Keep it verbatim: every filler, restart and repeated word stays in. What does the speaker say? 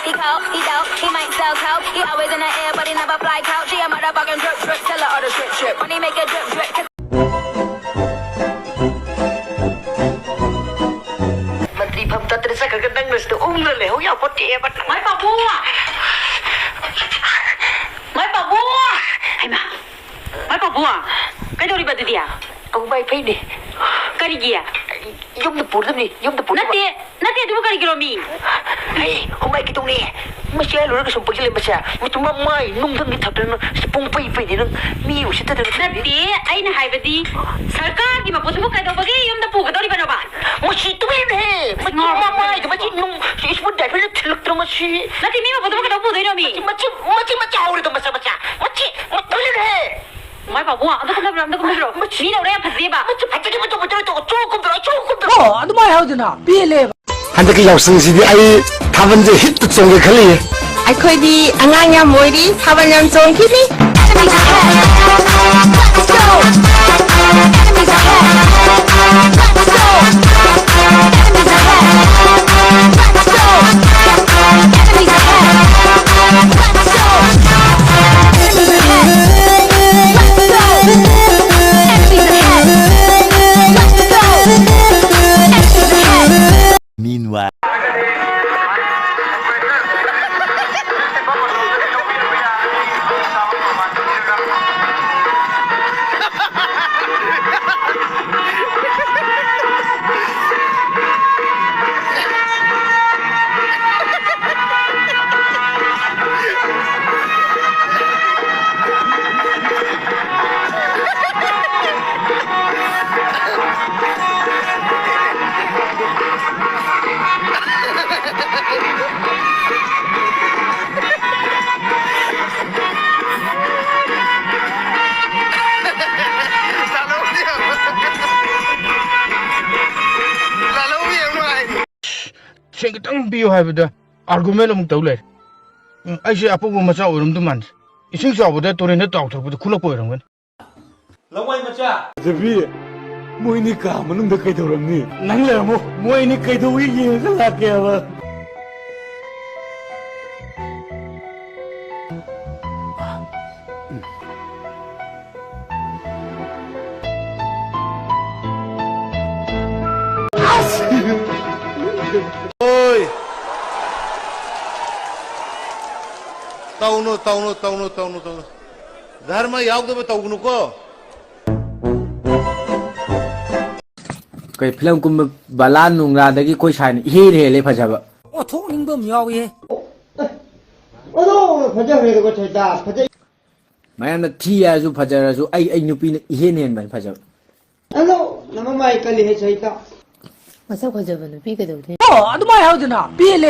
He cold, he dope, he might sell coke. He always in the air, but he never fly coach. He a motherfucking drip drip, tell her all the drip drip. Money make a drip drip. ꯃꯟꯇ꯭ꯔꯤ ꯐꯝ ꯇꯠꯇꯅ ꯆꯠꯈ꯭ꯔꯒ ꯅꯪꯅ ꯁꯤꯗ ꯎꯪꯗꯅ ꯂꯩꯍꯧ ꯌꯥꯄꯣꯠꯇꯦꯕ꯫ ꯃꯥꯏ ꯄꯥꯕꯨꯡ! ꯃꯥꯏ ꯄꯥꯕꯨꯡ! ꯍꯩꯃꯥ! ꯃꯥꯏ ꯄꯥꯕꯨꯡ! ꯀꯩꯗꯧꯔꯤꯕ ꯑꯗꯨꯗꯤ? ꯑꯧ, ꯃꯥꯏ ꯐꯩꯅꯦ꯫ ꯀꯔꯤꯒꯤ? ꯌꯨꯝꯗ ꯄꯨꯔꯗꯕꯅꯤ, ꯌꯨꯝꯗ ꯄꯨꯔꯗꯕ꯫ ꯅꯠꯇꯦ, ꯅꯠꯇꯦ, ꯑꯗꯨꯕꯨ ꯀꯔꯤꯒꯤꯔꯣ ꯃꯤ? ꯍꯩ, ꯍꯨꯃꯥꯏ ꯀꯩꯗꯧꯅꯤ? ꯃꯁꯤ ꯍꯥꯏ ꯂꯣꯏꯔꯒ ꯁꯨꯝ ꯄꯛꯁꯤꯜꯂꯦ ꯃꯁꯦ꯫ ꯃꯇꯨ ꯃꯃꯥꯏ ꯅꯨꯡꯊꯪꯒꯤ ꯊꯛꯇꯅ ꯁꯤ ꯄꯨꯡ ꯄꯩ ꯄꯩꯗꯤ ꯅꯪ ꯃꯤ ꯎꯁꯤꯠꯇꯗꯅ ꯅꯠꯇꯦ, ꯑꯩꯅ ꯍꯥꯏꯕꯗꯤ ꯁꯔꯀꯥꯔꯒꯤ ꯃꯄꯣꯠꯇꯨꯕꯨ ꯀꯩꯗꯧꯕꯒꯤ ꯌꯨꯝꯗ ꯄꯨꯒꯗꯧꯔꯤꯕꯅꯣꯕ? ꯃꯁꯤ ꯇꯨꯃꯤꯟꯅꯍꯦ! ꯃꯇꯨ ꯉꯥꯎꯔꯕ ꯃꯃꯥꯏꯗ ꯃꯁꯤ ꯅꯨꯡ ꯁꯤ ꯏꯁꯄꯨꯟ ꯗꯥꯏꯐꯔꯗ ꯊꯤꯜꯂꯛꯇꯅ ꯃꯁꯤ꯫ ꯅꯠꯇꯦ, ꯃꯤ ꯃꯄꯣꯠꯇꯨꯕꯨ ꯀꯩꯗꯧ ꯄꯨꯗꯣꯏꯅꯣ ꯃꯤ? ꯃꯆꯤ, ꯃꯆꯤ ꯃꯆꯥ ꯍꯧꯔꯦꯗ ꯃꯆꯥ ꯃꯆꯥ꯫ ꯃꯆꯤ, ꯃ-, ꯇꯨꯃꯤꯟꯅꯍꯦ! ꯃꯥꯏ ꯄꯥꯕꯨꯡ, ꯑꯝꯇ ꯀꯨꯝꯊꯕꯤꯔꯣ, ꯑꯝꯇ ꯀꯨꯝꯊꯕꯤꯔꯣ꯫ ꯃꯤ ꯂꯧꯔꯦ ꯌꯥꯝ ꯐꯖꯗꯦꯕ꯫ ꯃꯆꯤ ꯐꯖꯗꯦ, ꯃꯆꯤ ꯐꯖꯗꯦ, ꯆꯣ ꯀꯨꯝꯊꯔꯣ, ꯆꯣ ꯀꯨꯝꯊꯔꯣ꯫ ꯑꯣ, ꯑꯗꯨꯃꯥꯏꯅ ꯍꯥꯏꯗꯅ ꯄꯦꯜꯂꯦꯕ꯫ ꯍꯟꯗꯛꯀꯤ ꯌꯥꯎꯁꯪꯁꯤꯗꯤ ꯑꯩ ꯊꯥꯕꯜꯁꯦ ꯍꯤꯠꯇ ꯆꯣꯡꯒꯦ ꯈꯜꯂꯤꯌꯦ꯫ ꯑꯩꯈꯣꯏꯗꯤ ꯑꯉꯥꯡ ꯌꯥꯝ ꯑꯣꯏꯔꯤ, ꯊꯥꯕꯜ ꯌꯥꯝ ꯆꯣꯡꯈꯤꯅꯤ꯫ Meanwhile. ꯁꯦꯟ ꯈꯤꯇꯪ ꯄꯤꯌꯨ ꯍꯥꯏꯕꯗ ꯑꯥꯔꯒꯨꯃꯦꯟ ꯑꯃꯨꯛ ꯇꯧ ꯂꯩꯔꯦ꯫ ꯎꯝ, ꯑꯩꯁꯦ ꯑꯄꯧꯕ ꯃꯆꯥ ꯑꯣꯏꯔꯝꯗꯧ ꯃꯥꯟꯗꯦ꯫ ꯏꯁꯤꯡ ꯆꯥꯎꯕꯗ ꯇꯨꯔꯦꯟꯗ ꯇꯥꯎꯊꯔꯛꯄꯗ ꯈꯨꯠꯂꯛꯄ ꯑꯣꯏꯔꯝꯒꯅꯤ꯫ ꯂꯋꯥꯏ ꯃꯆꯥ! ꯖꯕꯤ, ꯃꯣꯏꯅꯤ ꯀꯥ ꯃꯅꯨꯡꯗ ꯀꯩꯗꯧꯔꯝꯅꯤ? ꯅꯪ ꯂꯩꯔꯝꯃꯣ, ꯃꯣꯏꯅꯤ ꯀꯩꯗꯧꯏ ꯌꯦꯡꯉꯒ ꯂꯥꯛꯀꯦ ꯍꯥꯏꯕ꯫ ꯑꯣꯏ! ꯇꯧꯅꯨ, ꯇꯧꯅꯨ, ꯇꯧꯅꯨ, ꯇꯧꯅꯨ, ꯇꯧꯅꯨ꯫ ꯙꯔꯃ ꯌꯥꯎꯗꯕ ꯇꯧꯒꯅꯨꯀꯣ꯫ ꯀꯩ ꯐꯤꯂꯝ ꯀꯨꯝꯕ ꯕꯂꯥ ꯅꯨꯡꯂꯥꯗꯒꯤ ꯑꯩꯈꯣꯏ ꯁꯥꯏꯅ ꯏꯍꯦꯟ ꯍꯦꯜꯂꯦ ꯐꯖꯕ꯫ ꯑꯣꯟꯊꯣꯛꯅꯤꯡꯕ ꯑꯃ ꯌꯥꯎꯏꯍꯦ꯫ ꯑꯗꯣ ꯐꯖꯈ꯭ꯔꯦꯗꯀꯣ ꯁꯩꯇꯥ, ꯐꯖꯩ꯫ ꯃꯌꯥꯝꯅ ꯊꯤ ꯍꯥꯏꯔꯁꯨ ꯐꯖꯔꯁꯨ ꯑꯩ, ꯑꯩ ꯅꯨꯄꯤꯅ ꯏꯍꯦꯟ ꯍꯦꯟꯕꯅꯤ ꯐꯖꯕ꯫ ꯑꯗꯣ ꯅꯃꯃꯥꯏ ꯀꯜꯂꯤꯍꯦ ꯁꯩꯇꯥ꯫ ꯃꯁꯛ ꯐꯖꯕ ꯅꯨꯄꯤ ꯀꯩꯗꯧꯗꯣꯏꯅꯣ? ꯑꯣ, ꯑꯗꯨꯃꯥꯏ ꯍꯥꯏꯗꯅ ꯄꯦꯜꯂꯦ꯫